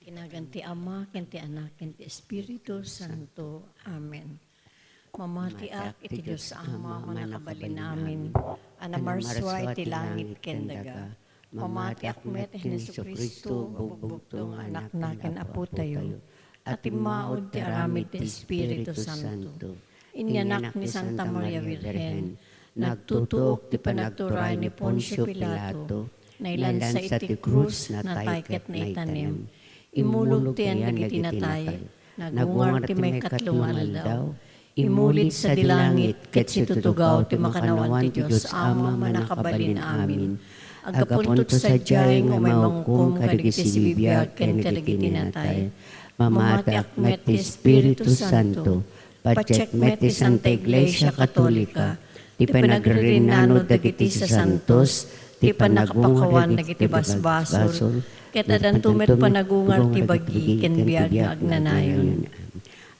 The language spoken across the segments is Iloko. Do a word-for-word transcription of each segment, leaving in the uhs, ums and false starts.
Kinagan ti Ama, ken ti Anak, ken ti Espiritu Santo. Amen. Mamatiak iti Dios Ama, Mannakabalin amin, a namarsua iti langit ken daga. Mamatiak met ken Jesu-Cristo, bugbugto nga Anakna ken Apotayo, a timmaud ti aramid ti Espiritu Santo. Inyanak ni Santa Maria Birhen, nagtutuok ti panagturay ni Poncio Pilato, nailansa iti krus, natay ket naitanem. Immulog ti yan dagiti natay, nagungar ti maikatlo nga aldaw. Immulid sadi langit ket situtugaw ti makannawan ti Dios Ama Mannakabalin amin. Aggapunto sadiay nga umay mangukom kadagiti sibibiag ken kadagiti natay. Mamatiak met ti Espiritu Santo. Patiek met ti Santa Iglesia Katolika, ti panagririnnano dagiti sasantos, ti panakapankawan dagiti basbasol, ket adanto met panagungar ti bagi ken biag nga agnanayon.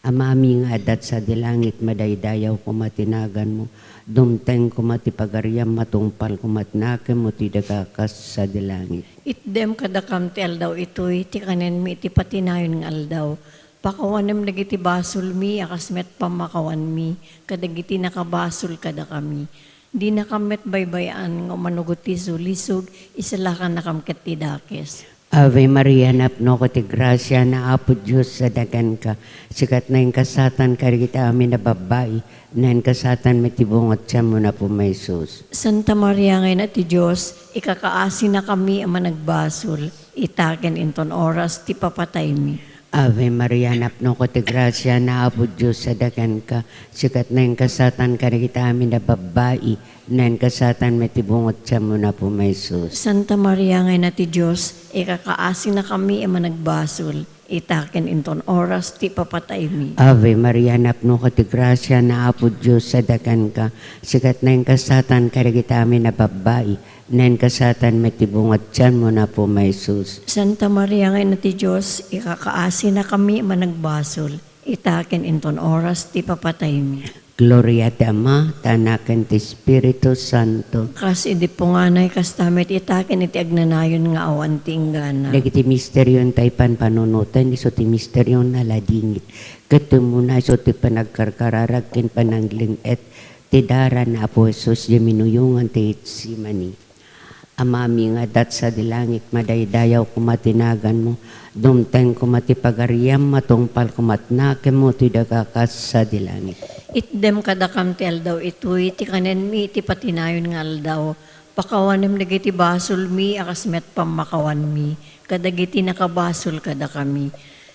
Amami nga adda sadi langit, madaydayaw koma ti naganmo, dumteng koma ti pagariam, matungpal koma ti nakemmo ti daga kas sadi langit. Itdem kadakam ti aldaw itoy ti kanenmi iti patinayon nga aldaw. Pakawanem dagiti basolmi a kas met pammakawanmi kadagiti nakabasol kadakami. Dinakam met baybay-an nga umano ti sulisog, isalakannakam ket ti dakes. Ave Maria, napnoka ti grasia, ni Apo Dios sadakanka. Sika ti nainkasadan kadagiti amin a babbai, nainkasadan met ti bunga ti tianmo, ni Apo Jesus. Santa Maria nga Ina ti Dios, ikakaasinakami a managbasol, ita ken inton oras ti papataymi. Ave Maria, napnoka ti grasia, ni Apo Dios sadakanka. Sika ti nainkasadan kadagiti amin a babbai, nainkasadan met ti bunga ti tianmo, ni Apo Jesus. Santa Maria nga Ina ti Dios, ikakaasinakami a managbasol, ita ken inton oras ti papataymi. Ave Maria, napnoka ti grasia, ni Apo Dios sadakanka. Sika ti nainkasadan kadagiti amin a babbai, nainkasadan met ti bunga ti tianmo, ni Apo Jesus. Santa Maria nga Ina ti Dios, ikakaasinakami a managbasol, ita ken inton oras ti papataymi. Gloria ti Ama, ti Anak, ken ti Espiritu Santo. Kas idi punganay, kasta met ita ken iti agnanayon nga awan ti inggana. Dagiti misterio ti panpanunoten, isu ti misterio nga ladingit. Ket ti umuna, isu ti panagkarkararag ken panangleng-et ti dara ni Apo Jesus idiay minuyongan ti Getsemani. Amami nga adda sadi langit, madaydayaw koma ti naganmo, dumteng koma ti pagariam, matungpal koma ti nakemmo ti daga kas sadi langit. Itdem kadakam ti aldaw itoy ti kanenmi iti patinayon nga aldaw. Pakawanem dagiti basolmi a kas met pammakawanmi kadagiti nakabasol kadakami.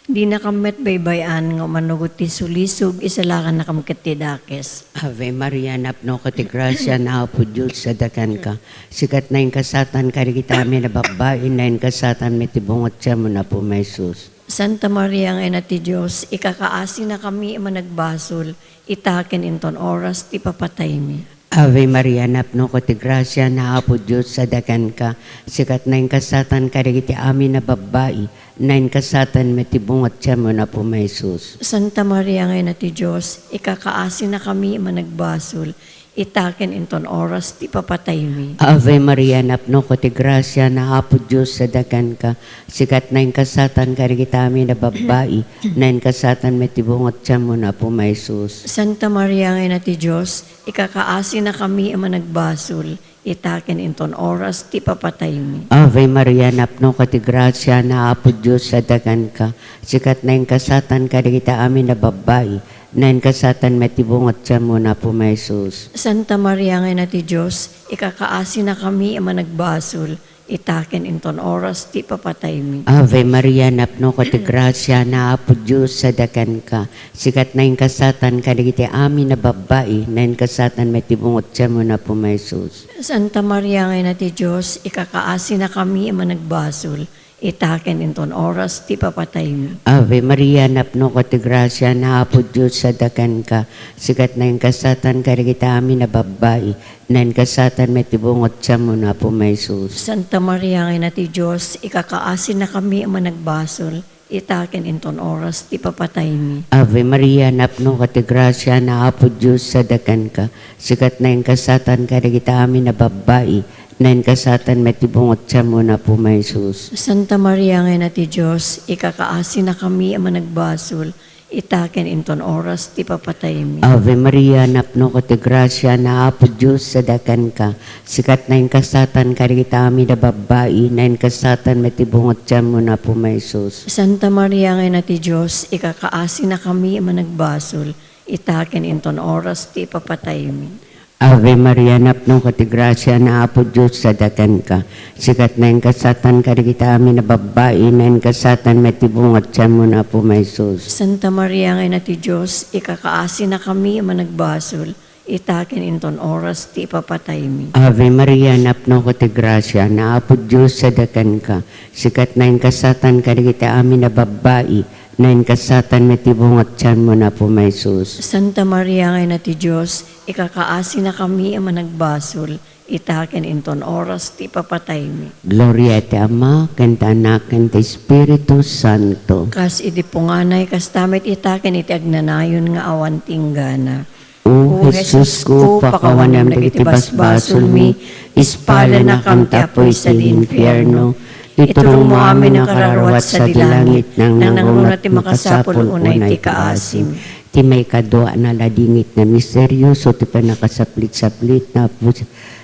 Dinakam met baybay-an nga umano ti sulisog, isalakannakam ket ti dakes. Ave Maria, napnoka ti grasia, ni Apo Dios sadakanka. Sika ti nainkasadan kadagiti amin a babbai, nainkasadan met ti bunga ti tianmo, ni Apo Jesus. Santa Maria nga Ina ti Dios, ikakaasinakami a managbasol, ita ken inton oras ti papataymi. Ave Maria, napnoka ti grasia, ni Apo Dios sadakanka. Sika ti nainkasadan kadagiti amin a babbai, nainkasadan met ti bunga ti tianmo, ni Apo Jesus. Santa Maria nga Ina ti Dios, ikakaasinakami a managbasol, ita ken inton oras ti papataymi. Ave Maria, napnoka ti grasia, ni Apo Dios sadakanka. Sika ti nainkasadan kadagiti amin a babbai, nainkasadan met ti bunga ti tianmo, ni Apo Jesus. Santa Maria nga Ina ti Dios, ikakaasinakami a managbasol, ita ken inton oras ti papataymi. Ave Maria, napnoka ti grasia, ni Apo Dios sadakanka. Sika ti nainkasadan kadagiti amin a babbai, nainkasadan met ti bunga ti tianmo, ni Apo Jesus. Santa Maria nga Ina ti Dios, ikakaasinakami a managbasol, ita ken inton oras ti papataymi. Ave Maria, napnoka ti grasia, ni Apo Dios sadakanka. Sika ti nainkasadan kadagiti amin a babbai, nainkasadan met ti bunga ti tianmo, ni Apo Jesus. Santa Maria nga Ina ti Dios, ikakaasinakami a managbasol, ita ken inton oras ti papataymi. Ave Maria, napnoka ti grasia, ni Apo Dios sadakanka. Sika ti nainkasadan kadagiti amin a babbai, nainkasadan met ti bunga ti tianmo, ni Apo Jesus. Santa Maria nga Ina ti Dios, ikakaasinakami a managbasol, ita ken inton oras ti papataymi. Ave Maria, napnoka ti grasia, ni Apo Dios sadakanka. Sika ti nainkasadan kadagiti amin a babbai, Naingasatan met ti bunga ti tianmo, Apo, nga Jesus. Santa Maria nga Ina ti Dios, ikakaasinakami a managbasol, ita ken inton oras ti ipapataymi. Ave Maria, napnoka ti grasia, ni Apo Dios adda kenka. Sika ti naingasatan kadagiti amin a babbai, naingasatan met ti bunga ti tianmo, Apo, nga Jesus. Santa Maria nga Ina ti Dios, ikakaasinakami a managbasol, ita ken inton oras ti ipapataymi. Ave Maria, napnoka ti grasia, ni Apo Dios adda kenka. Sika ti naingasatan kadagiti amin a babbai, naingasatan met ti bunga ti tianmo, Apo, nga Jesus. Santa Maria nga Ina ti Dios, ikakaasinakami a managbasol, ita ken inton oras ti ipapataymi. Ave Maria, napnoka ti grasia, ni Apo Dios adda kenka. Sika ti naingasatan kadagiti amin a babbai, naingasatan met ti bunga ti tianmo, Apo, nga Jesus. Santa Maria nga Ina ti Dios, ikakaasinakami a managbasol, ita ken inton oras ti ipapataymi. Gloria iti Ama, ken ti Anak, ken ti Espiritu Santo. Kas iti punganay, kasta met ita ken iti agnanayon nga awan ti inggana. O Jesusko, pakawanem dagiti basbasolmi, ispalanakam ti apuy sadi infierno, iturongmo amin a kararua sadi langit, nangnangruna ti makasapul unay ti kaasim. Ti maikadua a naladingit nga misterioso ti pannakasaplitsaplit ni Apo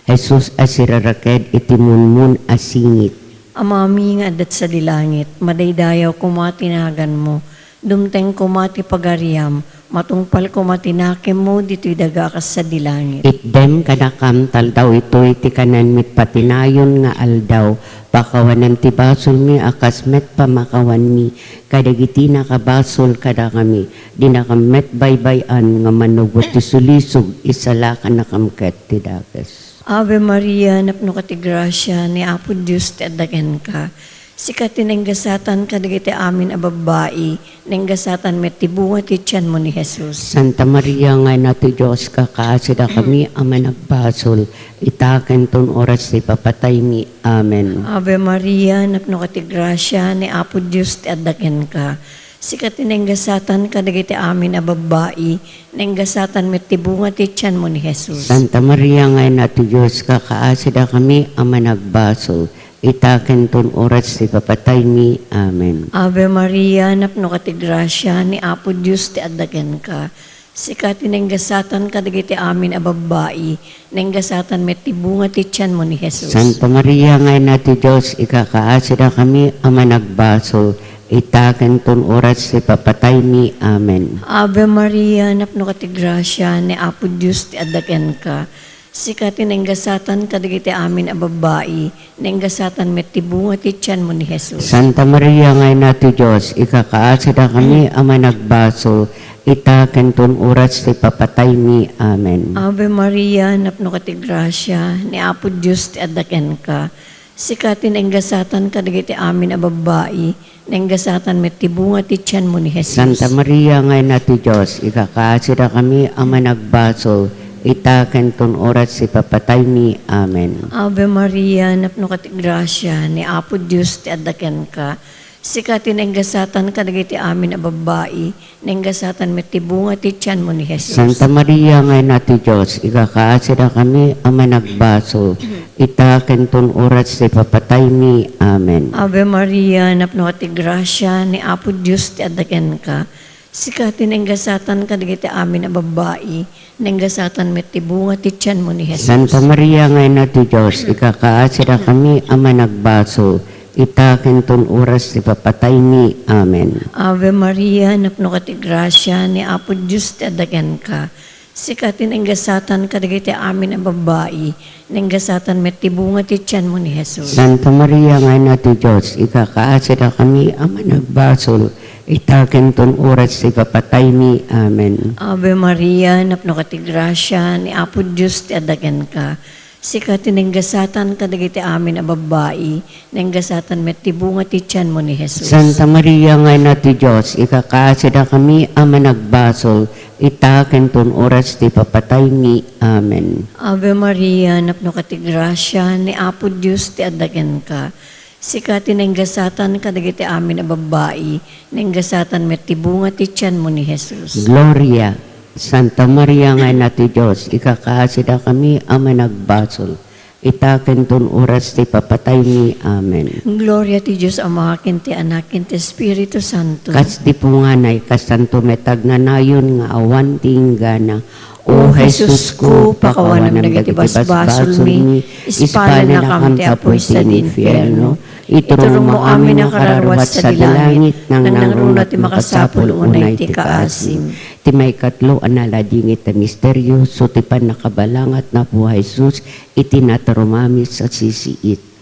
Jesus a siraraked iti munmun a singit. Amami nga adda sadi langit, madaydayaw koma ti naganmo, dumteng koma ti pagariam, matungpal koma ti nakemmo ditoy daga a kas sadi langit. Itdem kadakam ti aldaw itoy ti kanenmi iti patinayon nga aldaw, pakawanem ti basolmi a kas met pamakawanmi kadagiti nakabasol kadakami, dinakam met baybay-an nga manugod ti sulisog, isalakannakam ket ti dakes. Ave Maria, napnoka ti grasia, ni Apo Dios ti adda kenka. Sika ti naingasatan kadagiti amin a babbai, naingasatan met ti bunga ti tianmo ni Jesus. Santa Maria nga Ina ti Dios, kakaasidakammi a managbasol, ita ken ton oras ti ipapataymi. Amen. Ave Maria, napnoka ti grasia, ni Apo Dios ti adda kenka. Sika ti naingasatan kadagiti amin a babbai, naingasatan met ti bunga ti tianmo ni Jesus. Santa Maria nga Ina ti Dios, kakaasidakammi a managbasol, ita ken ton oras ti ipapataymi. Amen. Ave Maria, napnoka ti grasia, ni Apo Dios ti adda kenka. Sika ti naingasatan kadagiti amin a babbai, naingasatan met ti bunga ti tianmo ni Jesus. Santa Maria nga Ina ti Dios, ikakaasidakami a managbasol, ita ken ton oras ti ipapataymi. Amen. Ave Maria, napnoka ti grasia, ni Apo Dios ti adda kenka. Sika ti naingasatan kadagiti amin a babbai, naingasatan met ti bunga ti tianmo ni Jesus. Santa Maria nga Ina ti Dios, ikakaasidakami a managbasol, ita ken ton oras ti ipapataymi. Amen. Ave Maria, napnoka ti grasia, ni Apo Dios ti adda kenka. Sika ti naingasatan kadagiti amin a babbai, naingasatan met ti bunga ti tianmo ni Jesus. Santa Maria nga Ina ti Dios, ikakaasidakami a managbasol, ita ken ton oras ti ipapataymi. Amen. Ave Maria, napnoka ti grasia, ni Apo Dios ti adda kenka. Sika ti naingasatan kadagiti amin a babbai, naingasatan met ti bunga ti tianmo ni Jesus. Santa Maria nga Ina ti Dios, ikakaasidakami a managbasol, ita ken ton oras ti ipapataymi. Amen. Ave Maria, napnoka ti grasia, ni Apo Dios ti adda kenka. Sika ti naingasatan kadagiti amin a babbai, naingasatan met ti bunga ti tianmo ni Jesus. Santa Maria nga Ina ti Dios, ikakaasidakami a managbasol, ita ken ton oras ti ipapataymi. Amen. Ave Maria, napnoka ti grasia, ni Apo Dios ti adda kenka. Sika ti naingasatan kadagiti amin a babbai, naingasatan met ti bunga ti tianmo ni Jesus. Santa Maria nga Ina ti Dios, ikakaasidakami a managbasol, ita ken ton oras ti ipapataymi. Amen. Ave Maria, napnoka ti grasia, ni Apo Dios ti adda kenka. Sika ti naingasatan kadagiti amin a babbai, naingasatan met ti bunga ti tianmo ni Jesus. Santa Maria nga Ina ti Dios, ikakaasidakami a managbasol, ita ken ton oras ti ipapataymi. Amen. Ave Maria, napnoka ti grasia, ni Apo Dios ti adda kenka. Sika ti naingasatan kadagiti amin a babbai, naingasatan met ti bunga ti tianmo ni Jesus. Gloria. Santa Maria nga Ina ti Dios, ikakaasidakami a managbasol, ita ken ton oras ti papataymi. Amen. Gloria ti Dios Ama, ken ti Anak, ken ti Espiritu Santo. Kas di punganay, kasanto met agnanayon nga awan ti inggana. O Jesus ko, pakawanam dagiti basbasolmi, ispalennakam ti apuy sadi infierno. Ituronmo amin a kararuat sadi langit, nangnangruna ti makasapul unay ti kaasim. Ti maikatlo a naladingit a misterio, so ti pannakabalangat ni Apo Jesus iti natarumami a sisiit.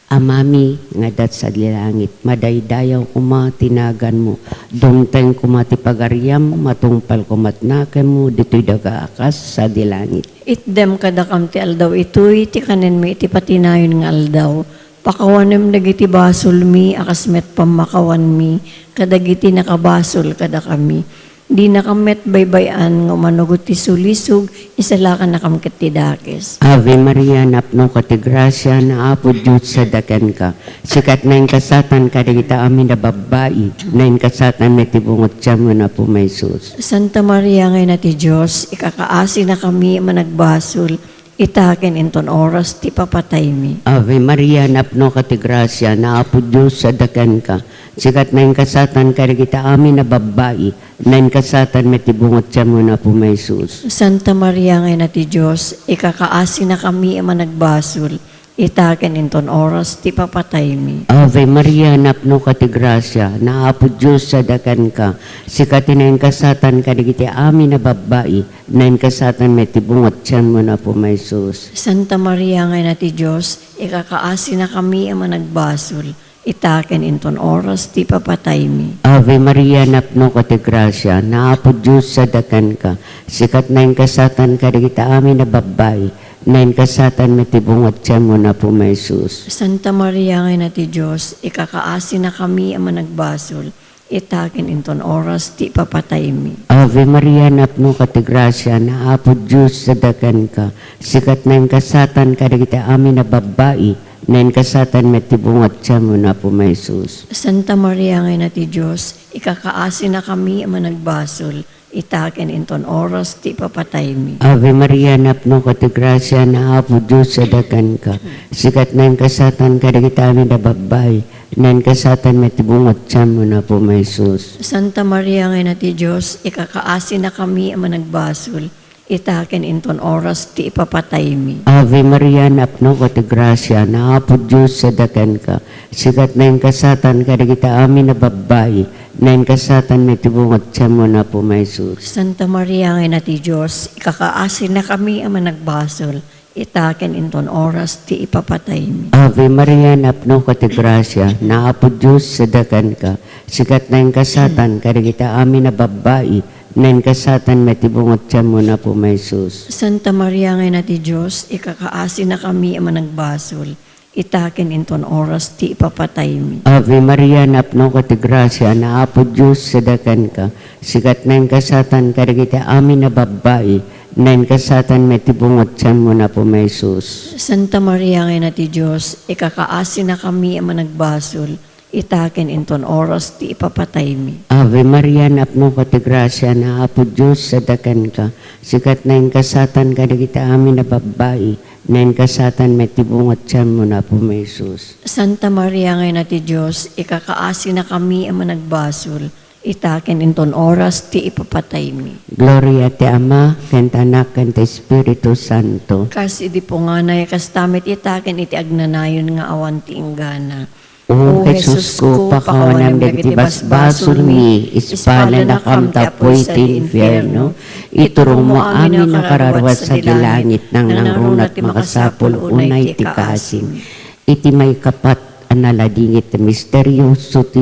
Amami nga adda sadi langit, madaydayaw koma ti naganmo, dumteng koma ti pagariam, matungpal koma ti nakemmo ditoy daga a kas sadi langit. Itdem kadakam ti aldaw itoy ti kanenmi iti patinayon nga aldaw. Pakawanem dagiti basolmi a kas met pammakawanmi kadagiti nakabasol kadakami. Dinakam met baybay-an nga umanugot ti sulisog, isalakannakam ket ti dakes. Ave Maria, napnoka ti grasia, ni Apo Dios sadi kenka. Sika ti nainkasatanka kadagiti amin a babbai, nainkasatanka met ti bunga ti tianmo, ni Apo Jesus. Santa Maria nga Ina ti Dios, ikakaasinakami a managbasol, ita ken inton oras ti papataymi. Ave Maria, napnoka ti grasia, ni Apo Dios sadi kenka. Sika ti nainkasatanka kadagiti amin a babbai, nainkasatanka met ti bunga ti tianmo, ni Apo Jesus. Santa Maria nga Ina ti Dios, ikakaasinakami a managbasol, ita ken inton oras ti papataymi. Ave Maria, napnoka ti grasia, ni Apo Dios sadi kenka. Sika ti nainkasatanka kadagiti amin a babbai, nainkasatanka met ti bunga ti tianmo, ni Apo Jesus. Santa Maria nga Ina ti Dios, ikakaasinakami a managbasol, ita ken inton oras ti papataymi. Ave Maria, napnoka ti grasia, ni Apo Dios sadi kenka. Sika ti nainkasatanka kadagiti amin a babbai, nainkasatanka met ti bunga ti tianmo, ni Apo Jesus. Santa Maria nga Ina ti Dios, ikakaasinakami a managbasol, ita ken inton oras ti papataymi. Ave Maria, napnoka ti grasia, ni Apo Dios sadi kenka. Sika ti nainkasatanka kadagiti amin a babbai, nainkasatanka met ti bunga ti tianmo, ni Apo Jesus. Santa Maria nga Ina ti Dios, ikakaasinakami a managbasol, ita ken inton oras ti papataymi. Ave Maria, napnoka ti grasia, ni Apo Dios sadi kenka. Sika ti nainkasatanka kadagiti amin a babbai, nainkasatanka met ti bunga ti tianmo, ni Apo Jesus. Santa Maria nga Ina ti Dios, ikakaasinakami a managbasol, ita ken inton oras ti ipapataymi. Ave Maria, napnoka ti grasia, ni Apo Dios sadi kenka. Sika ti nainkasatanka kadagiti amin a babbai, nainkasatanka met ti bunga ti tianmo, ni Apo Jesus. Santa Maria nga Ina ti Dios, ikakaasinakami a managbasol, ita ken inton oras ti ipapataymi. Ave Maria, napnoka ti grasia, ni Apo Dios sadi kenka. Sika ti nainkasatanka kadagiti amin a babbai, nainkasatanka met ti bunga ti tianmo, ni Apo Jesus. Santa Maria nga Ina ti Dios, ikakaasinakami a managbasol, ita ken inton oras ti ipapataymi. Ave Maria, napnoka ti grasia, ni Apo Dios sadi kenka. Sika ti nainkasatanka kadagiti amin a babbai, nainkasatanka met ti bunga ti tianmo, ni Apo Jesus. Santa Maria nga Ina ti Dios, ikakaasinakami a managbasol, ita ken inton oras ti ipapataymi. Ave Maria, napnoka ti grasia, ni Apo Dios sadi kenka. Sika ti nainkasatanka kadagiti amin a babbai, nainkasatanka met ti bunga ti tianmo, ni Apo Jesus. Santa Maria nga Ina ti Dios, ikakaasinakami a managbasol, ita ken inton oras ti ipapataymi. Gloria ti Ama, ken ti Anak, ken ti Espiritu Santo. Kas idi punganay, kasta met ita ken iti agnanayon nga awan ti inggana. O Jesus ko, pakawanam dagiti basbasolmi, ispalennakam ti apuy sadi infierno, iturongmo amin a kararuat sadi langit, nangnangruna ti makasapul unay ti kaasim. Iti maikapat a naladingit a misterio, so ti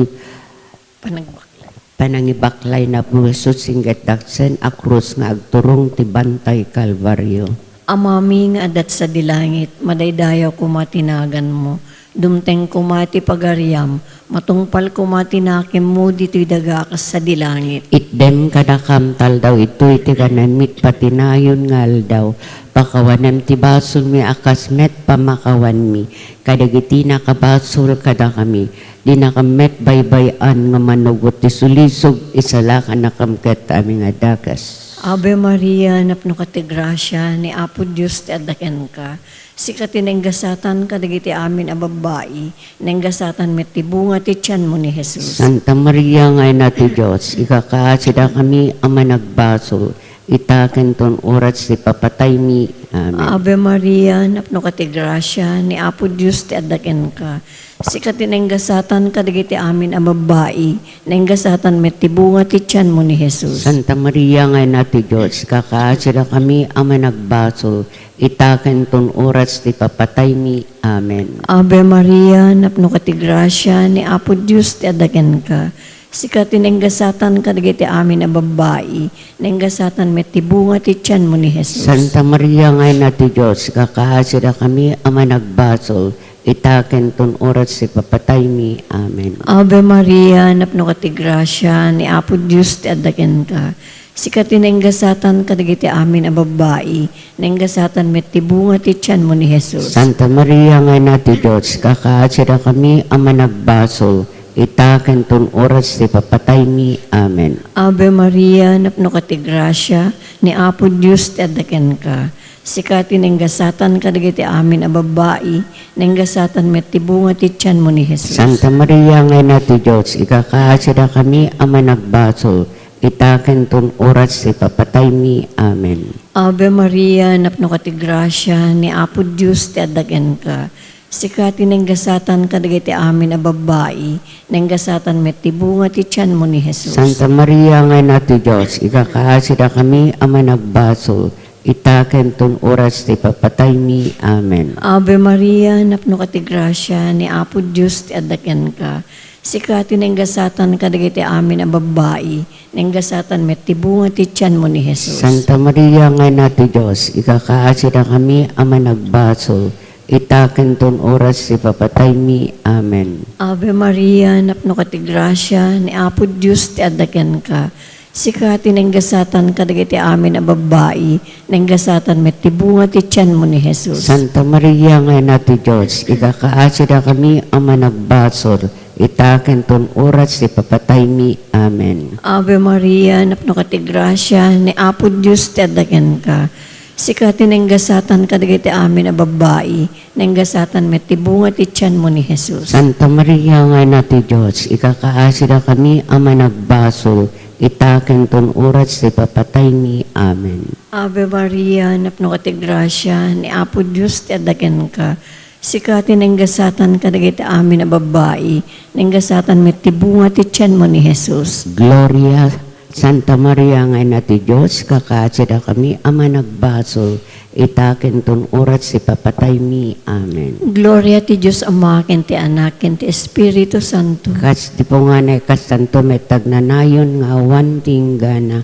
Panagbaklay. Panangibaklay ni Apo Jesus inggit daksen a krus nga agturong ti Bantay Kalbario. Amami nga adda sadi langit, madaydayaw koma ti naganmo. Dumteng koma ti pagariam, matungpal koma ti nakemmo ditoy daga a kas sadi langit. Itdem kadakam ti aldaw itoy ti kanenmi iti patinayon nga aldaw. Pakawanem ti basolmi a kas met pammakawanmi kadagiti nakabasol kadakami. Dinakam met baybay-an nga manugot ti sulisog, isalakannakam ket amin a dakes. Ave Maria, napnoka ti grasia, ni Apo Dios ti adda kenka. Sika ti nainggasatan kadagiti amin a babbai, nainggasatan met ti bunga ti tianmo ni Jesus. Santa Maria nga Ina ti Dios, ikakaasidakami a managbasol, ita ken ton oras ti papataymi. Amen. Ave Maria, napnoka ti grasia, ni Apo Dios ti adda kenka. Sika ti nainggasatan kadagiti amin a babbai, nainggasatan met ti bunga ti tianmo ni Jesus. Santa Maria nga Ina ti Dios, ikakaasidakami a managbasol, ita ken ton oras ti papataymi. Amen. Ave Maria, napnoka ti grasia, ni Apo Dios ti adda kenka. Sika ti nainggasatan kadagiti amin a babbai, nainggasatan met ti bunga ti tianmo ni Jesus. Santa Maria nga Ina ti Dios, ikakaasidakami a managbasol, ita ken ton oras ti papataymi. Amen. Ave Maria, napnoka ti grasia, ni Apo Dios ti adda kenka. Sika ti nainggasatan kadagiti amin a babbai, nainggasatan met ti bunga ti tianmo ni Jesus. Santa Maria nga Ina ti Dios, ikakaasidakami a managbasol, ita ken ton oras ti papataymi. Amen. Ave Maria, napnoka ti grasia, ni Apo Dios ti adda kenka. Sika ti nainggasatan kadagiti amin a babbai, nainggasatan met ti bunga ti tianmo ni Jesus. Santa Maria nga Ina ti Dios, ikakaasidakami a managbasol, ita ken ton oras ti papataymi. Amen. Ave Maria, napnoka ti grasia, ni Apo Dios ti adda kenka. Sika ti nainggasatan kadagiti amin a babbai, nainggasatan met ti bunga ti tianmo ni Jesus. Santa Maria nga Ina ti Dios, ikakaasidakami a managbasol, ita ken ton oras ti papataymi. Amen. Ave Maria, napnoka ti grasia, ni Apo Dios ti adda kenka. Sika ti nainggasatan kadagiti amin a babbai, nainggasatan met ti bunga ti tianmo ni Jesus. Santa Maria nga Ina ti Dios, ikakaasidakami a managbasol, ita ken ton oras ti papataymi. Amen. Ave Maria, napnoka ti grasia, ni Apo Dios ti adda kenka. Sika ti nainggasatan kadagiti amin a babbai, nainggasatan met ti bunga ti tianmo ni Jesus. Santa Maria nga Ina ti Dios, ikakaasidakami a managbasol, ita ken ton oras ti papataymi. Amen. Ave Maria, napnoka ti grasia, ni Apo Dios ti adda kenka. Sika ti nainggasatan kadagiti amin a babbai, nainggasatan met ti bunga ti tianmo ni Jesus. Santa Maria nga Ina ti Dios, ikakaasidakami a managbasol, ita ken ton oras ti papataymi. Amen. Ave Maria, napnoka ti grasia, ni Apo Dios ti adda kenka. Sika ti nainggasatan kadagiti amin a babbai, nainggasatan met ti bunga ti tianmo ni Jesus. Gloria, Santa Maria nga Ina ti Dios, ikakaasidakami a managbasol, ita ken ton oras ti papataymi. Amen. Gloria ti Dios Ama, ken ti Anak, ken ti Espiritu Santo. Kas ti punganay, kastanto met ti agnanayon nga awan ti inggana.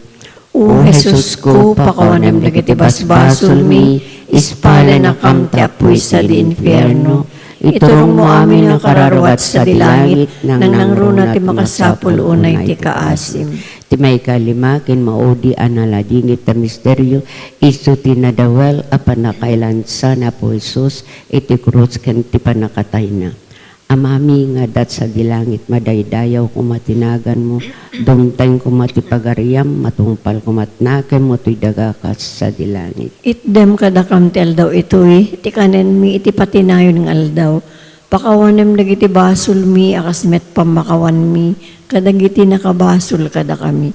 O Jesusko, pakawanem dagiti basbasolmi, ispalanakam ti apuy sadi infierno. Iturongmo amin a kararua sadi langit, nangnangruna ti makasapul unay ti kaasim. Ti maikalima ken maudi a naladingit a misterio, isu ti nadawel a pannakailansa ni Apo Jesus iti krus ken ti pannakatayna. Amami nga adda sadi langit, madaydayaw koma ti naganmo, dumteng koma ti pagariam, matungpal koma ti nakemmo toy daga kas sadi langit. Itdem kadakam ti aldaw itoy, ti kanenmi iti patinayon nga aldaw. Pakawanem dagiti basolmi a kas met pammakawanmi kadagiti nakabasol kadakami.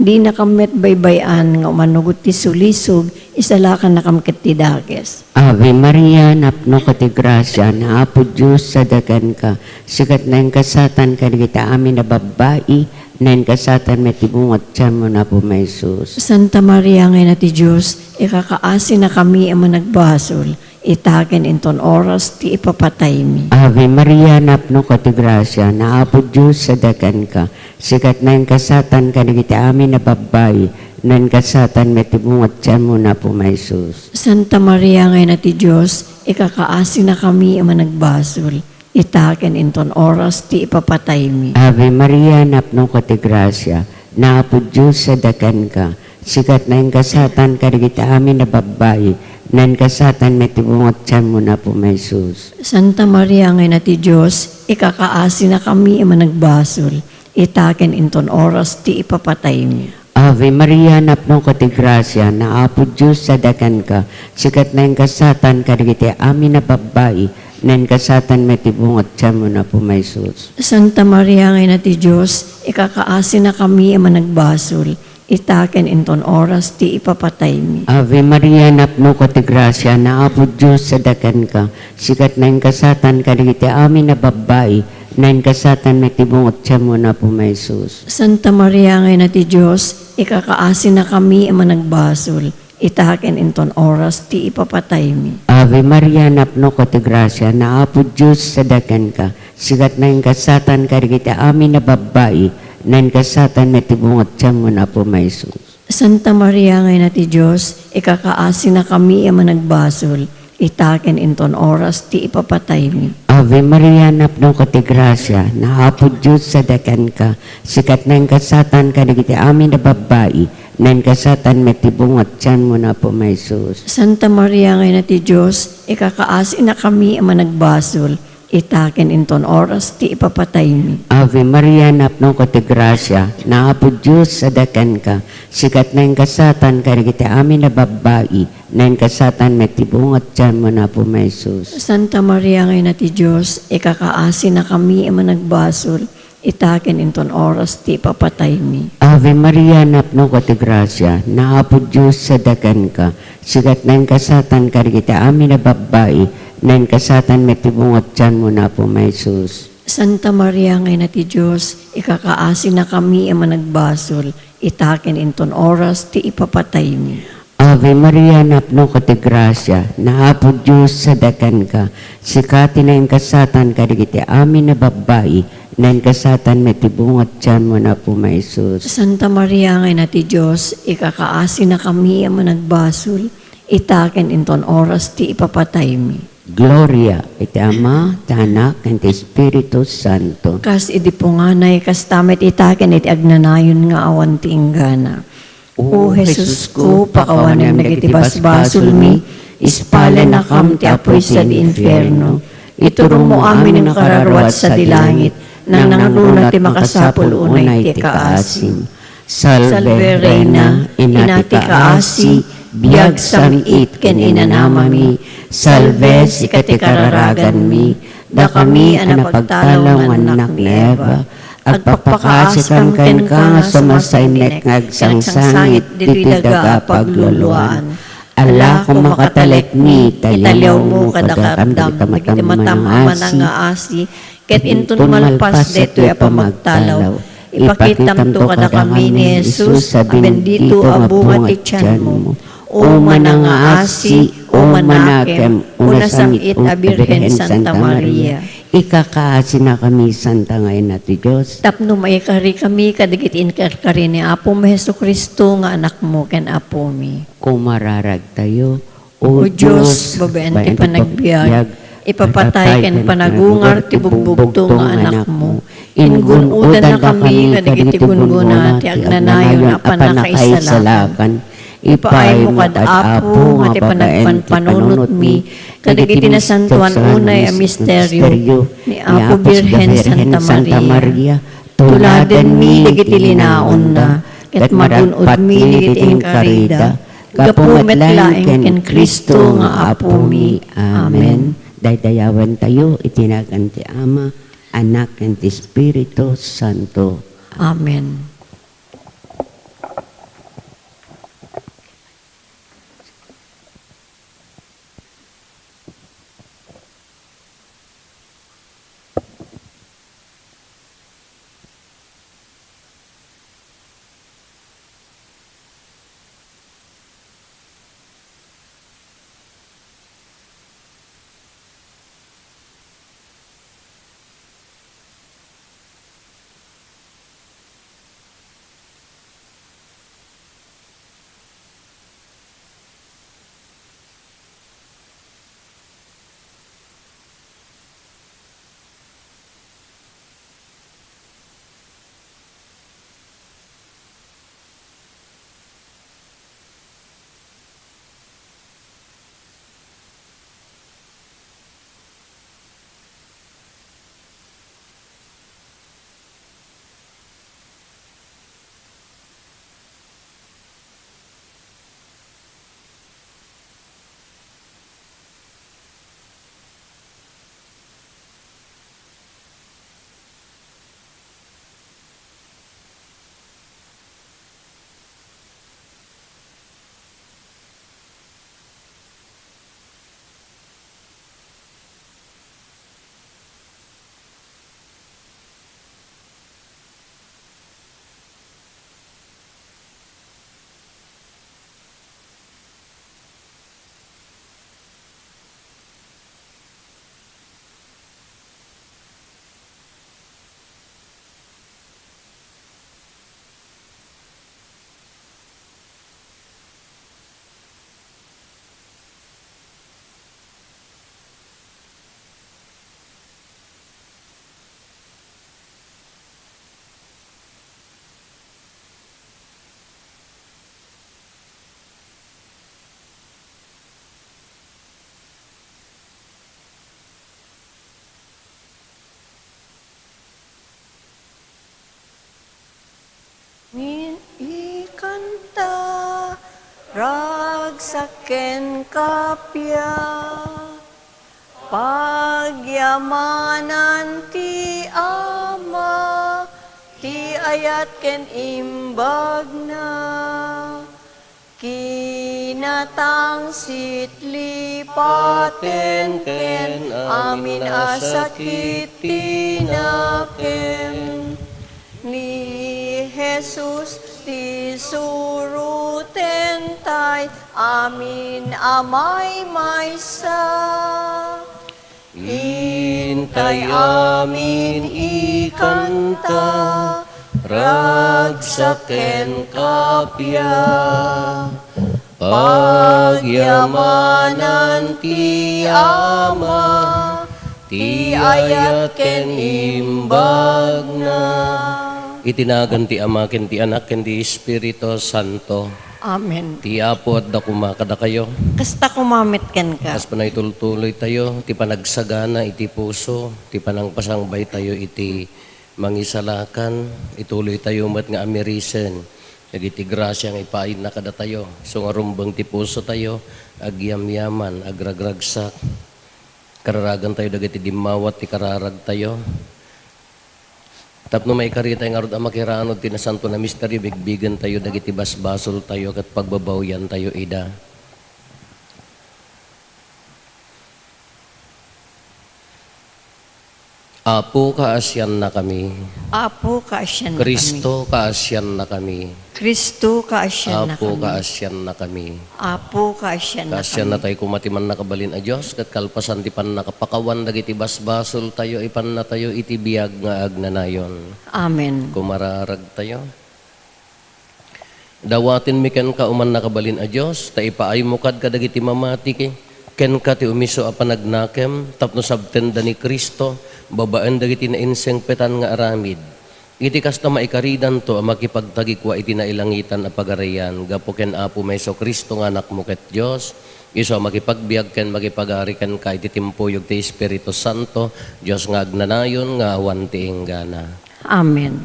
Dinakam met baybay-an nga umanugot ti sulisog, isalakannakam ket ti dakes. Ave Maria, napnoka ti grasia, ni Apo Dios sadi kenka. Sika ti nainggasatan kadagiti amin a babbai, nainggasatan met ti bunga ti tianmo ni Apo Jesus. Santa Maria nga Ina ti Dios, ikakaasinakami a managbasol, ita ken inton oras ti ipapataymi. Ave Maria, napnoka ti grasia, ni Apo Dios sadi kenka. Sika ti nainggasatan kadagiti amin a babbai, nainggasatan met ti bunga ti tianmo ni Apo Jesus. Santa Maria nga Ina ti Dios, ikakaasinakami a managbasol, ita ken inton oras ti ipapataymi. Ave Maria, napnoka ti grasia, ni Apo Dios sadi kenka. Sika ti nainggasatan kadagiti amin a babbai, nainggasatan met ti bunga ti tianmo ni Apo Jesus. Santa Maria nga Ina ti Dios, ikakaasinakami a managbasol, ita ken inton oras ti ipapataymi. Ave Maria, napnoka ti grasia, ni Apo Dios sadakanka, sika ti naingasatan kadagiti amin a babbai, naingasatan met ti bunga ti tianmo, ni Apo Jesus. Santa Maria nga Ina ti Dios, ikakaasinakami a managbasol, ita ken inton oras ti ipapataymi. Ave Maria, napnoka ti grasia, ni Apo Dios sadakanka, sika ti naingasatan kadagiti amin a babbai, naingasatan met ti bunga ti tianmo, ni Apo Jesus. Santa Maria nga Ina ti Dios, ikakaasinakami a managbasol, ita ken inton oras ti ipapataymi. Ave Maria, napnoka ti grasia, ni Apo Dios sadakanka, sika ti naingasatan kadagiti amin a babbai, naingasatan met ti bunga ti tianmo, ni Apo Jesus. Santa Maria nga Ina ti Dios, ikakaasinakami a managbasol, ita ken inton oras ti ipapataymi. Ave Maria, napnoka ti grasia, ni Apo Dios sadakanka, sika ti naingasatan kadagiti amin a babbai, naingasatan met ti bunga ti tianmo, ni Apo Jesus. Santa Maria nga Ina ti Dios, ikakaasinakami a managbasol, ita ken inton oras ti ipapataymi. Ave Maria, napnoka ti grasia, ni Apo Dios sadakanka, sika ti naingasatan kadagiti amin a babbai, naingasatan met ti bunga ti tianmo, ni Apo Jesus. Santa Maria nga Ina ti Dios, ikakaasinakami a managbasol, ita ken inton oras ti ipapataymi. Ave Maria, napnoka ti grasia, ni Apo Dios sadakanka, sika ti naingasatan kadagiti amin a babbai, naingasatan met ti bunga ti tianmo, ni Apo Jesus. Santa Maria nga Ina ti Dios, ikakaasinakami a managbasol, ita ken inton oras ti ipapataymi. Ave Maria, napnoka ti grasia, ni Apo Dios sadakanka, sika ti naingasatan kadagiti amin a babbai, naingasatan met ti bunga ti tianmo, ni Apo Jesus. Santa Maria nga Ina ti Dios, ikakaasinakami a managbasol, ita ken inton oras ti ipapataymi. Gloria iti Ama, ti Anak, ken ti Espiritu Santo. Kas idi punganay, kasta met ita ken iti agnanayon nga awan ti inggana. O Jesusko, pakawanem dagiti basbasolmi, ispalennakam ti apuy sadi infierno. Iturongmo amin a nakararua sadi langit, nangnangruna ti makasapul unay ti kaasim. Salve, Reina, Ina ti kaasi, biag, sam-it, ken inanamami. Salve, sika ti kararaganmi, dakami a napagtalaw nga annak ni Eva. Agpakpakaasikam kenka nga sumasainnek nga agsangsangit ditoy daga a pagluluaan. Ala, koma katalekmi, ta iliawmo kadakami dagiti matam-, manangaasi, ket inton malpas daytoy a pamagtalaw, ipakitamto kadakami ni Jesus a bendito a bunga ti tianmo. O manangaasi, o manakem, o nasam-it a Birhen Santa Maria, ikakaasinakami, Santa nga Ina ti Dios, tapno maikarikami kadagiti inkarkari ni Apomi Jesu-Cristo nga Anakmo ken Apomi. Kumararagtayo. O Dios, babaen ti panagbiag, ipapatay ken panagungar ti bugbugto nga Anakmo. Ingun-odannakami kadagiti gunggona ti agnanayon a pannakaisalakan. Ipaaymo kad Apo nga ti panagpanpanunotmi kadagiti nasantoan unay a misterio ni Apo Birhen Santa Maria. Tuladenmi dagiti linaonna, ket magun-odmi dagiti inkarida, gapu met laeng ken Cristo nga Apomi. Amen. Daydayawentayo iti nagan ti Ama, Anak, ken ti Espiritu Santo. Amen. Kanta, ragsak ken kappia, pagyamanan ti Ama, ti ayat ken imbagna, kinatangsit lipaten ken amin a sakit ti nakem. Ni Jesus ti suroten tay amin a maymaysa. Intay amin ikanta, ragsak ken kappia, pagyamanan ti Ama, ti ayat ken imbagna. Iti nagan ti Ama, ken ti Anak, ken ti Espiritu Santo. Amen. Ti Apo adda koma kadakayo. Kasta koma met kenka. Kas panagtultuloytayo ti panagsagana iti puso, ti panangpasangbaytayo iti mangisalakan, ituloytayo met nga amirisen dagiti grasia nga ipaayna kadatayo. Isu nga rumbeng ti pusotayo, agyamyaman, agragragsak. Kararagantayo dagiti dimmawat ti kararagtayo. Tapno maikaritay ngarud a makiranud ti nasanto a misterio, bigbigentayo dagiti basbasoltayo ket pagbabawiantayo ida. Apo, kaasiannakami. Apo, kaasiannakami. Cristo, kaasiannakami. Cristo, kaasiannakami. Apo, kaasiannakami. Apo, kaasiannakami. Kaasiannatay koma ti mannakabalin a Dios, ket kalpasan ti pannakapakawan dagiti basbasoltayo, ipannatayo iti biag nga agnanayon. Amen. Kumararagtayo. Dawatenmi kenka, O mannakabalin a Dios, ta ipaaymo kad kadagiti mamati, kenka ti umiso a panagnakem, tapno sabtenda ni Cristo babaen dagiti nainsengpetan nga aramid. Iti kasta, maikaridanto a makipagtagikua iti nailangitan a Pagarian gapu ken Apomi Jesu-Cristo nga Anakmo ket Dios, isu a makipagbiag ken makipagari kenka iti timpuyog ti Espiritu Santo, Dios nga agnanayon nga awan ti inggana. Amen.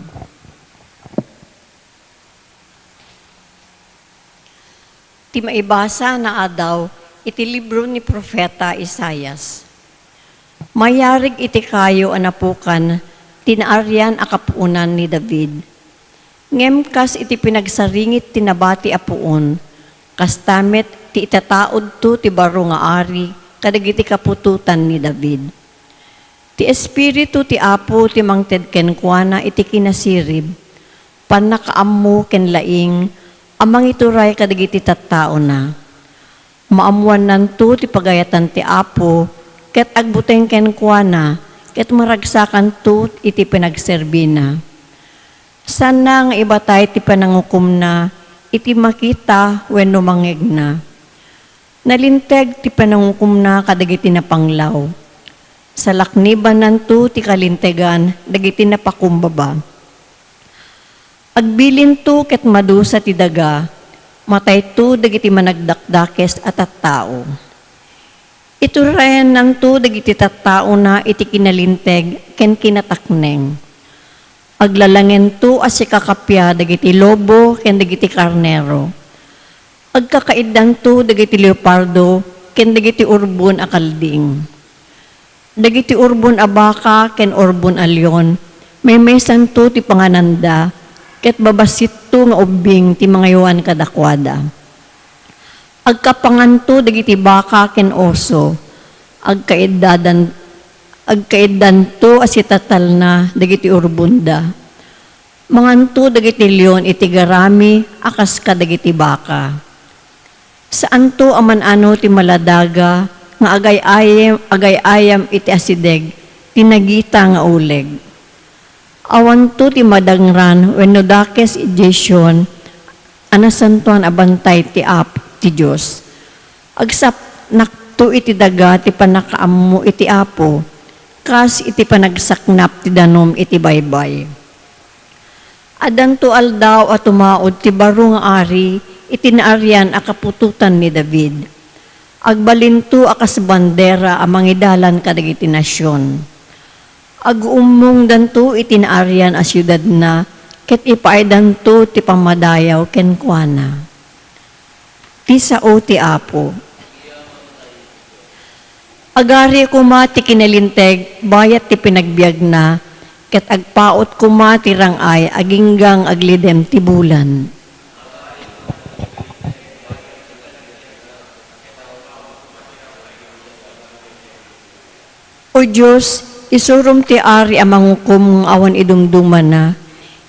Ti maibasa nga adaw iti libro ni Profeta Isaias. Mayarig iti kayo a napukan ti naarian a kapuonan ni David. Ngem kas iti pinagsaringit ti nabati a puon, kasta met ti itataudto ti baro nga ari kadagiti kaputotan ni David. Ti Espiritu ti Apo ti mangted kenkuana iti kinasirib, pannakaammo ken laing a mangituray kadagiti tattaona. Maammoannanto ti pagayatan ti Apo ket agbuteng kenkuana ket maragsakanto iti panagserbina. Saanna nga ibatay ti panangukomna iti makita wenno mangngegna. Nalinteg ti panangukomna kadagiti napanglaw. Salaknibannanto ti kalintegan dagiti napakumbaba. Agbilinto ket madusa ti daga, matayto dagiti managdakdakes a tattao. Iturayannanto dagiti tattaona iti kinalinteg ken kinatakneng. Aglalangento a sikakappia dagiti lobo ken dagiti karnero. Agkakaiddanto dagiti leopardo ken dagiti urbon a kalding. Dagiti urbon a baka ken urbon a leon, maymaysanto ti pangananda, ket babasitto nga ubbing ti mangayoan kadakuada. Agkapanganto dagiti baka ken oso, agkaiddadan-, agkaiddanto a sitatalna dagiti urbonda. Manganto dagiti leon iti garami a kas kadagiti baka. Saanto a man-ano ti maladaga nga agay-ayam, agay-ayam iti asideg ti nagita nga uleg. Awanto ti madangran wenno dakes idiay Sion a nasantoan a bantay ti Apo ti Dios. Agsapnakto iti daga ti pannakaammo iti Apo, kas iti panagsaknap ti danum iti baybay. Addanto aldaw a tumaud ti baro nga ari iti naarian a kaputotan ni David. Agbalinto a kas bandera a mangidalan kadagiti nasion. Aguummongdanto iti naarian a siudadna ket ipaaydanto ti pammadayaw kenkuana. Ti sao ti Apo. Agari koma ti kinalinteg bayat ti panagbiagna, ket agpaut koma ti rang-ay agingga nga aglidem ti bulan. O Dios, isurom ti ari a mangukom nga awan idumdumana.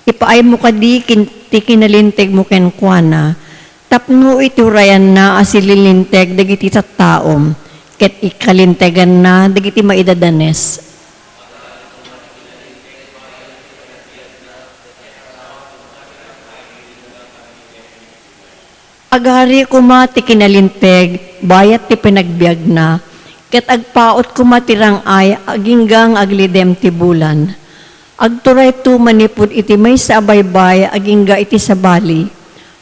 Ipaaymo kadi kin-, ti kinalintegmo kenkuana, tapno iturayanna a sililinteg dagiti tattaom, ket ikalinteganna dagiti maidadanes. Agari koma ti kinalinteg bayat ti panagbiagna, ket agpaut koma ti rang-ay agingga nga aglidem ti bulan. Agturayto manipud iti maysa a baybay agingga iti sabali,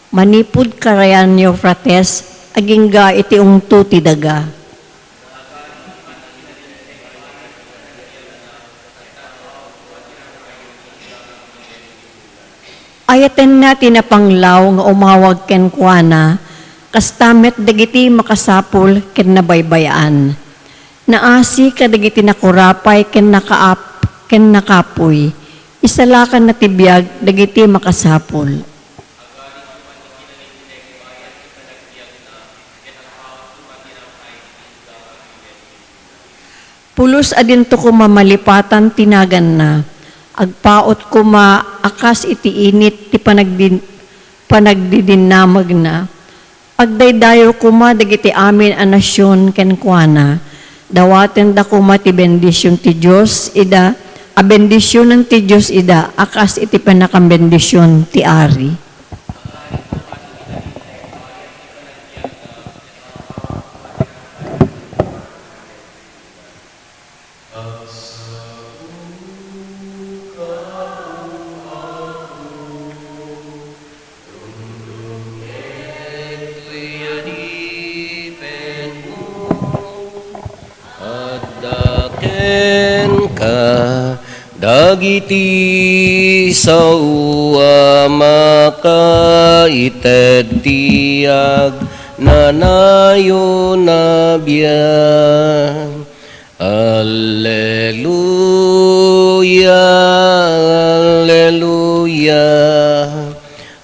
manipud karayan ni Eufrates agingga iti ungto ti daga. Ayatenna ti napanglaw nga umawag kenkuana, kasta met dagiti makasapul ken nabaybay-an. Naasi kadagiti nakurapay ken nakaap-, ken nakapuy. Isalakanna ti biag dagiti makasapul. Pulos a dinto koma malipatan ti naganna. Agpaut koma a kas iti init ti panagdin-, panagdidinnamagna. Agdaydayaw koma dagiti amin a nasion kenkuana. Dawatenda koma ti bendision ti Dios ida, a bendisionen ti Dios ida a kas iti pannakabendision ti ari. Adda kenka dagiti sao a makaited ti agnanayon a biag. Alleluia, alleluia,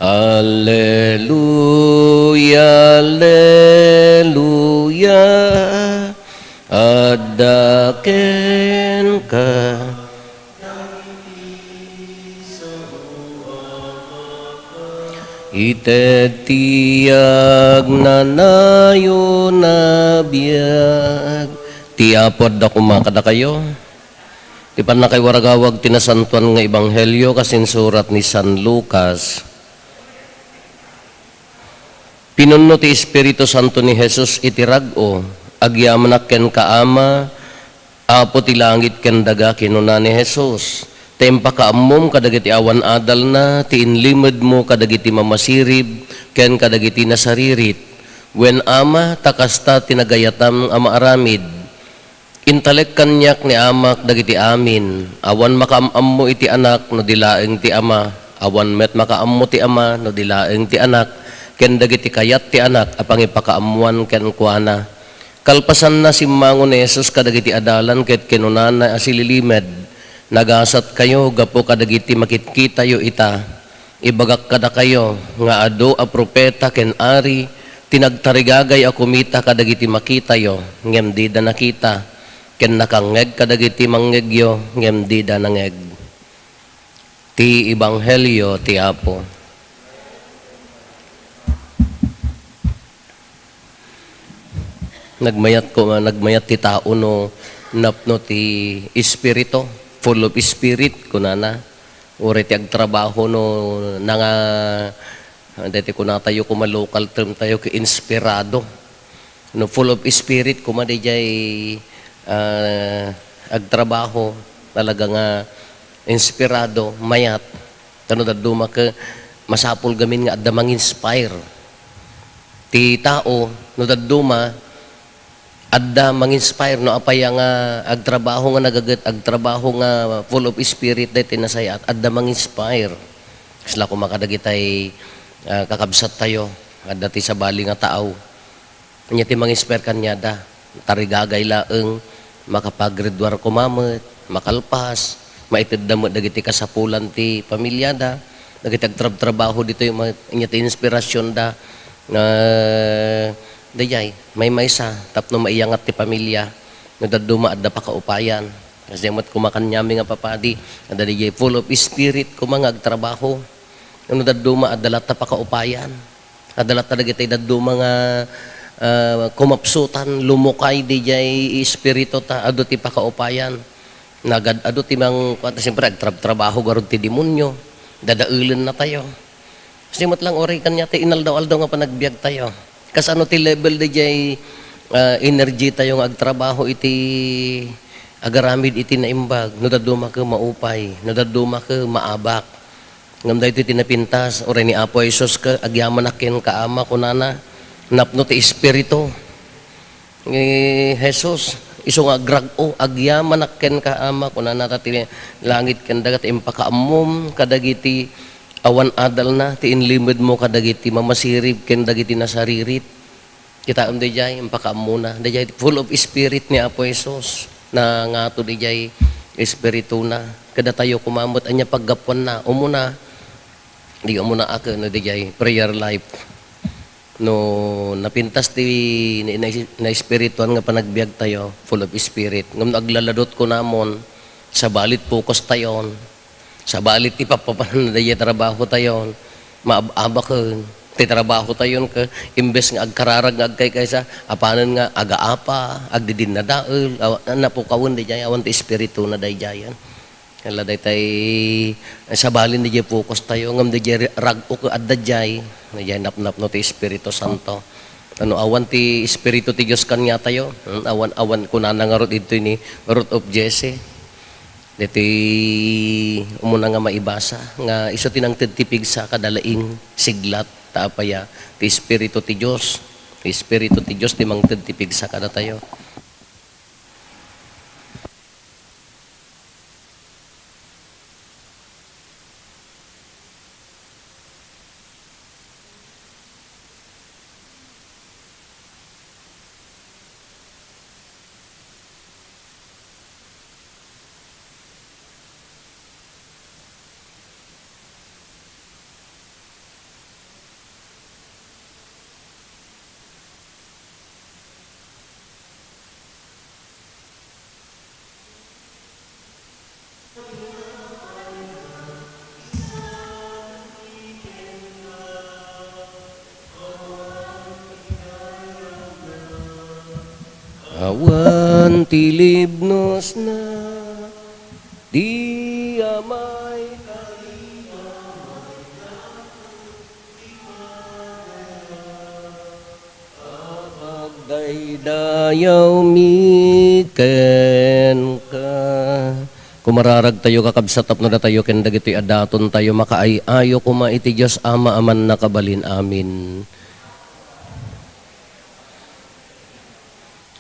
alleluia, alleluia. Adda kenka. Ited ti agnanayon a biag. Ti Apo adda koma kadakayo. Ti pannakaiwaragawag ti nasantoan nga ebanghelio kas insurat ni San Lucas. Pinunno ti Espiritu Santo ni Jesus iti rag-o, "Agyamanak kenka, Ama, Apo ti langit ken daga," kinuna ni Jesus. "Ta impakaammom kadagiti awan adalna ti inlimedmo kadagiti mamasirib ken kadagiti nasaririt. Wen, Ama, ta kasta ti nagayatam a maaramid." Intalek kaniak ni Amak dagiti amin. Awan makaam-ammo iti Anak no di laeng ti Ama. Awan met makaammo ti Ama no di laeng ti Anak, ken dagiti kayat ti Anak a pangipakaammoan kenkuana. Kalpasanna, simmango ni Jesus kadagiti adalan ket kinunana a sililimed, "Nagasatkayo gapu kadagiti makitkitayo ita. Ibagak kadakayo nga adu a profeta ken ari ti nagtarigagay a kumita kadagiti makitayo, ngem dida nakita, ken nakangngeg kadagiti mangngegyo, ngem dida nangngeg." Ti Ebanghelio ti Apo. Nagmayat ko, nagmayat ti tao no napno ti Espiritu, full of Spirit, kunana. Uray ti agtrabaho no nanga, daytoy kunatayo koma local term tayo, ket inspirado. No full of Spirit koma, daydiay, ah, agtrabaho, talaga nga inspirado, mayat. Ta no dadduma ket masapul gamin nga adda manginspire. Ti tao, no dadduma, adda manginspire. No apay nga agtrabaho nga nagaget, agtrabaho nga full of spirit, daytoy nasayaat, adda manginspire. Kasla koma kadagitay, ah, kakabsattayo, adda ti sabali nga tao. Ania ti mangisper kaniada? Tarigagay laeng, makapagraduar koma met, makalpas, maitedda met dagiti kasapulan ti pamiliada, dagiti agtrabtrabaho ditoy, ma-, ania ti inspirasionda, nga daydiay, maymaysa, tapno maiyangat ti pamilia, no dadduma adda pakaupayan. Kasdiay met koma kaniami nga papadi, adda daydiay full of spirit koma nga agtrabaho. No dadduma adda latta pakaupayan. Adda latta dagiti dadduma nga, ah, kumapsutan, lumukay daydiay espiritu ta adu ti pakaupayan. Nagad-adu ti mang-, kuwan ta, siyempre, agtrab-trabaho garud ti demonio. Dadaelennatayo. Kasi met lang uray kaniata ti inaldaw-aldaw nga panagbiagtayo. Kasano ti level daydiay, ah, energy tayo nga agtrabaho iti agaramid iti naimbag? No dadduma ket maupay, no dadduma ket maabak. Ngem daytoy ti napintas, uray ni Apo Jesus ket, "Agyamanak kenka, Ama," kunana, napno ti Espiritu. Ni Jesus, isu nga agrag-o, "Agyamanak kenka, Ama," kunana, ta ti langit ken daga ti impakaammom kadagiti awan adalna, ti inlimedmo kadagiti mamasirib ken dagiti nasaririt. Kitaem daydiay, impakaammona. Daydiay full of spirit ni Apo Jesus. Nangato daydiay espirituna. Kadatayo koma met, ania paggapuanna? Umuna, di umuna a ken no daydiay prayer life. No napintas ti na-, na-, naespirituan nga panagbiagtayo, full of spirit. Ngem no aglaladot kunamon, sabalit focus tayon. Sabalit ti pappapananna daydiay trabahotayon, maab-abaken. Ti trabahotayon ket imbes nga agkararag nga agkaykaysa, apanen nga agaapa, agdidinnadael, aw-, napukawen daydiay, awan ti espirituna daydiayen. Kala daytay, sabalin daydiay focus tayo, ngem daydiay rag-o ket adda diay, daydiay napnapno ti Espiritu Santo. Ano, awan ti Espiritu ti Dios kaniatayo? Hmm, awan, awan, kunana ngarud didtoy ni Root of Jesse. Ditoy umuna nga maibasa, nga isu ti nangted ti pigsa kada laing siglat, ta apaya ti Espiritu ti Dios. Ti Espiritu ti Dios ti mangted ti pigsa kadatayo. Awan ti libnosna, di amay pagdaydayawmi kenka. Kumararagtayo, kakabsat, tapno datayo ken dagitoy a datontayo makaay-ayo koma iti Dios Ama a mannakabalin. Amen.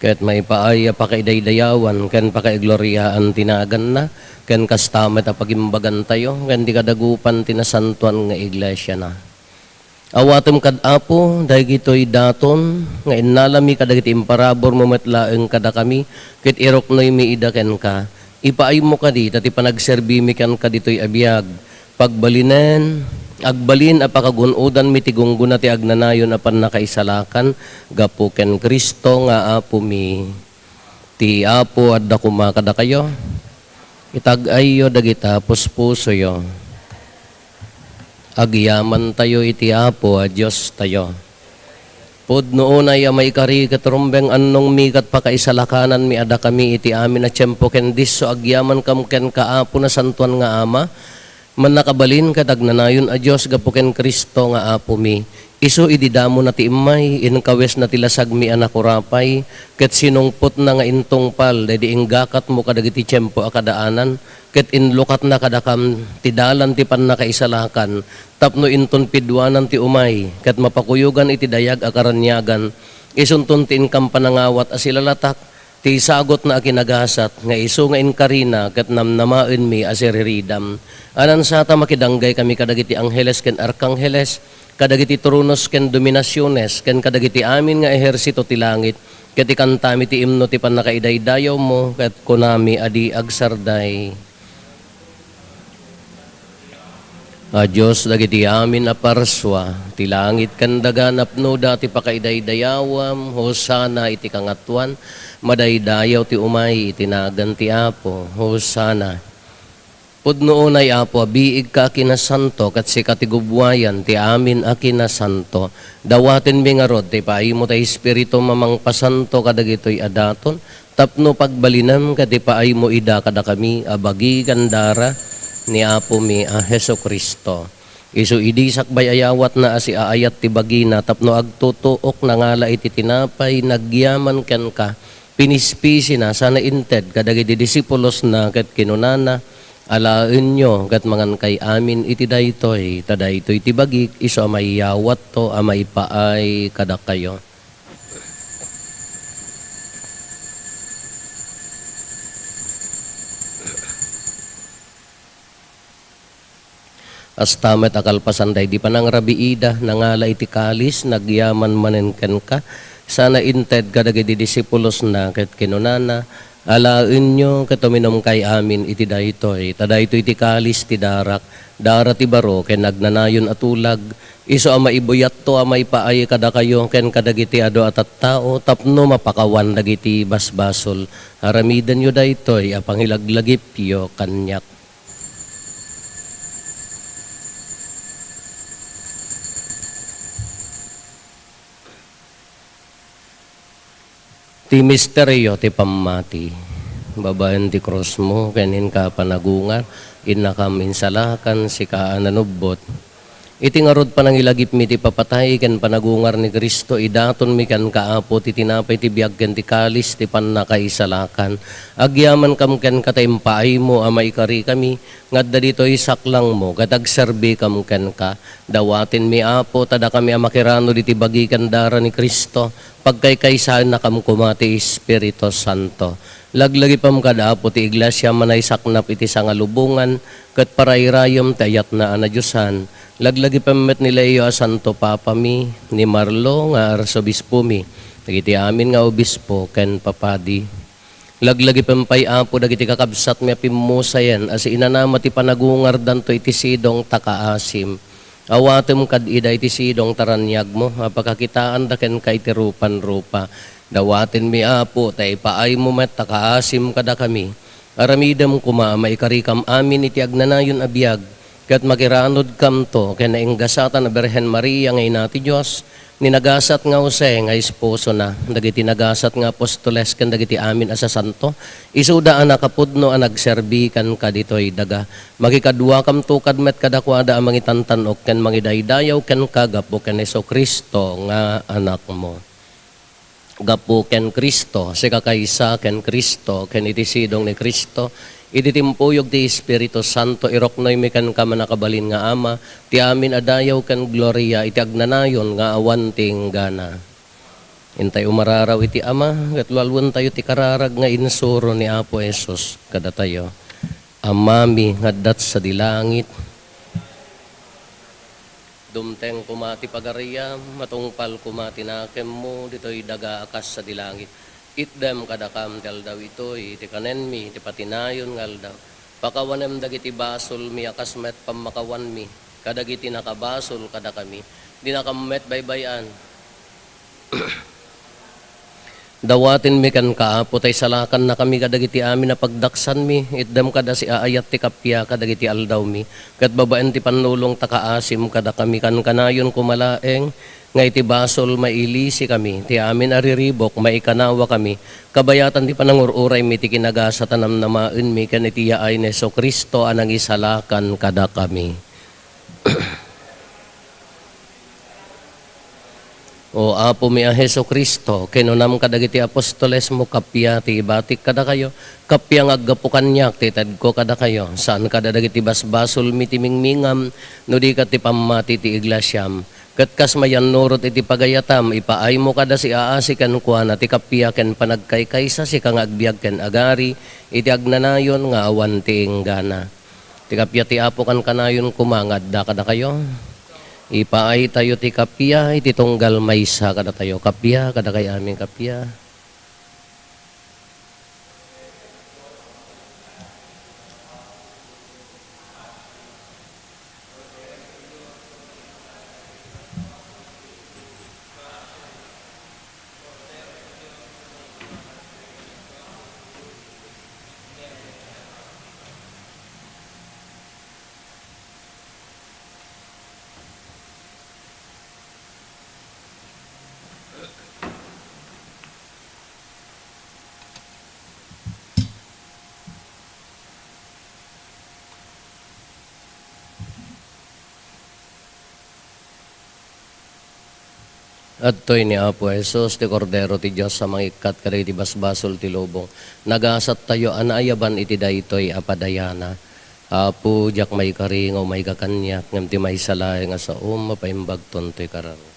Ket maipaay a pakaidaydayawan ken pakaigloriaan ti naganna, ken kasta met a pagimbagantayo ken ti kadagupan ti nasantoan nga iglesiana. Awatem kad Apo dagitoy daton nga innalami kadagiti imparaburmo met laeng kadakami, ket iruknoymi ida kenka. Ipaaymo kadi ta ti panagserbimi kenka ditoy a biag, pagbalinen, agbalin a pakagun-odanmi ti gunggona ti agnanayon a pannakaisalakan gapu ken Cristo nga Apomi. Ti Apo adda koma kadakayo. Itag-ayyo dagita puspusoyo. Agyamantayo iti Apo a Diostayo. Pudno unay a maikari ket rumbeng annongmi ket pakaisalakananmi a dakami iti amin a tiempo ken disso agyaman kam kenka, Apo, nasantoan nga Ama, mannakabalin ket agnanayon a Dios gapu ken Cristo nga Apomi. Isu idi damona ti immay, inkawesna ti lasagmi a nakurapay, ket sinungpotna nga intungpal daydi inggakatmo kadagiti tiempo a kadaanan, ket inlukatna kadakam ti dalan ti pannakaisalakan, tapno inton piduanan ti umay, ket mapakuyogan iti dayag a karaniagan, isunton ti inkam panangawat a silalatak, Ti sagutna a kinagasat nga isu nga inkarina ket namnamaenmi a siriridam. Ania sa ta makidanggay kami kadagiti angheles ken arkangheles, kadagiti tronos ken dominasiones, ken kadagiti amin nga ehersito ti langit, ket ikantami ti imno ti pannakaidaydayawmo, ket kunami a di agsarday. A Dios, dagiti amin a parsua, ti langit ken daga napnoda ti pakaidaydayawan. Hosanna iti kangatoan. Madaydayaw ti umay iti nagan ti Apo. Hosanna. Pudno unay, Apo, a biigka a kinasanto, ket sika ti gubbuayan ti amin a kinasanto. Dawatenmi ngarud ti ipaaymo ti Espiritum a mangpasanto kadagitoy a daton, tapno pagbalinem ket ipaaymo ida kadakami a bagi ken dara ni Apomi a Jesu-Cristo. Isu idi sakbay a yawatna a siaayat ti bagina tapno agtutuok, nangala iti tinapay, nagyaman kenka, pinispisina, sana inted kadagiti disipulosna ket kinunana, "Alaenyo ket mangankay amin iti daytoy, ta daytoy ti bagik, isu a maiyawatto a maipaay kadakayo." Kasta met a kalpasan daydi panangrabiida, nangala iti kalis, nagyaman manen kenka, sana inted kadagiti disipulosna ket kinunana, "Alaenyo ket uminumkay amin iti daytoy, ta daytoy ti kalis ti darak, dara ti baro ken agnanayon a tulag, isu a maibuyatto a maipaay kadakayo ken kadagiti adu a tattao tapno mapakawan dagiti basbasol. Aramidenyo daytoy a pangilaglagipyo kaniak." Ti misterio ti pammati. Babaen ti krusmo ken inka a panagungar, innakam insalakan, sika a nanubbot. Iti ngarud panangilagipmi ti papatay ken panagungar ni Cristo, idatonmi kenka, Apo, ti tinapay ti biag ken ti kalis ti pannakaisalakan. Agyamankam kenka ta impaaymo a maikarikami nga adda ditoy saklangmo ket agserbikam kenka. Dawatenmi, Apo, ta dakami a makiranod iti bagi ken dara ni Cristo, pagkaykaysaennakam koma ti Espiritu Santo. Laglagipem kad, Apo, ti iglesia a manaysaknap iti sangalubongan, ket parayrayem ti ayatna a nadiosan. Laglagipem met ni Leo a Santo Papami, ni Marlo nga Arsobispomi, dagiti amin nga obispo ken papadi. Laglagipem pay, Apo, dagiti kakabsatmi a pimmusayen a siinanama ti panagungardanto iti sidong ta kaasim. Awatem kad ida iti sidong ta raniagmo a pakakitaanda kenka iti rupan-rupa. Dawatenmi, Apo, ta ipaaymo met ta kaasim kadakami. Aramidem koma a maikarikam amin iti agnanayon a biag, ket makiranodkamto ken nainggasatan a Birhen Maria nga Ina ti Dios, ni nagasat nga Jose nga esposona, dagiti nagasat nga apostoles ken dagiti amin a sasanto, isuda a nakapudno a nagserbi kenka ditoy daga. Makikaduakamto kad met kadakuada a mangitantan-ok ken mangidaydayaw kenka gapu ken Jesu-Cristo nga Anakmo. Gapu ken Cristo, sika kaysa ken Cristo, ken iti sidong ni Cristo, iti timpuyog ti Espiritu Santo, iruknoymi kenka, mannakabalin nga Ama, ti amin a dayaw ken gloria iti agnanayon nga awan ti inggana. Intay umararaw iti Ama, ket lualuentayo ti kararag nga insuro ni Apo Jesus kadatayo. Amami nga adda sadi langit, dumteng koma ti pagariam, matungpal koma ti nakemmo ditoy daga a kas sadi langit. Itdem kadakam ti aldaw itoy ti kanenmi ti patinayon nga aldaw. Pakawanem dagiti basolmi a kas met pammakawanmi kadagiti nakabasol kadakami. Dinakam met baybay-an. Dawatenmi kenka, Apo, ta isalakannakami kadagiti amin a pagdaksanmi. Itdem kad a siaayat ti kappia kadagiti aldawmi, ket babaen ti pannulong ta kaasim kadakami. Kankanayon koma laeng nga iti basol mailisikami, ti amin a riribuk maikanawakami, kabayatan ti panangur-uraymi ti kinagasat a namnamaenmi ken iti yaay ni Jesu-Cristo a nangisalakan kadakami. O Apomi a Jesu-Cristo, kinunam kadagiti apostolesmo, kappia ti ibatik kadakayo, kappia nga aggapu kaniak ti itedko kadakayo, saan kada dagiti basbasolmi ti mingmingam, no di ket ti pammati ti iglesiam. Ket kas mayannurot iti pagayatam, ipaaymo kada siaasi kenkuana ti kappia ken panagkaykaysa, sika nga agbiag ken agari iti agnanayon nga awan ti inggana. Ti kappia ti Apo kankanayon koma nga adda kadakayo. Ipaaytayo ti kappia iti tunggal maysa kadatayo. Kappia, kadakay amin kappia. Adtoy ni Apo Jesus, ti Kordero ti Dios a mangikkat kadagiti basbasol ti lubong. Nagasattayo a naayaban iti daytoy a padayana. Apo, diak maikari nga umayka kaniak, ngem ti maysa laeng a saom, mapaimbagton toy kararua.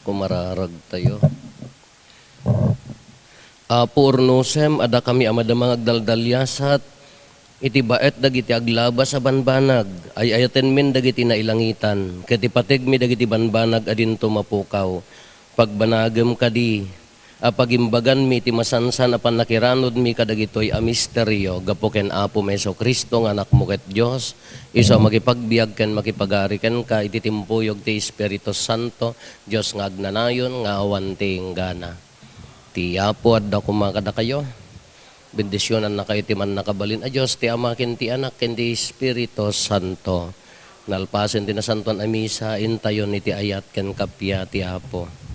Kumararagtayo. Apo, urnosem a dakami a madama nga agdaldaliasat iti baet dagiti aglabas a banbanag. Ay-ayatenmin dagiti nailangitan, ket ipategmi dagiti banbanag a dinto mapukaw. Pagbanagem kadi a pagimbaganmi ti masansan a pannakiranudmi kadagitoy a misterio gapu ken Apomi Jesu-Cristo nga Anakmo ket Dios, isu a makipagbiag ken makipagari kenka iti timpuyog ti Espiritu Santo, Dios nga agnanayon nga awan ti inggana. Ti Apo adda koma kadakayo. Bendisionannakayo ti Mannakabalin a Dios, ti Ama, ken ti Anak, ken ti Espiritu Santo. Nalpasen ti Nasantoan a Misa, intayon iti ayat ken kappia ti Apo.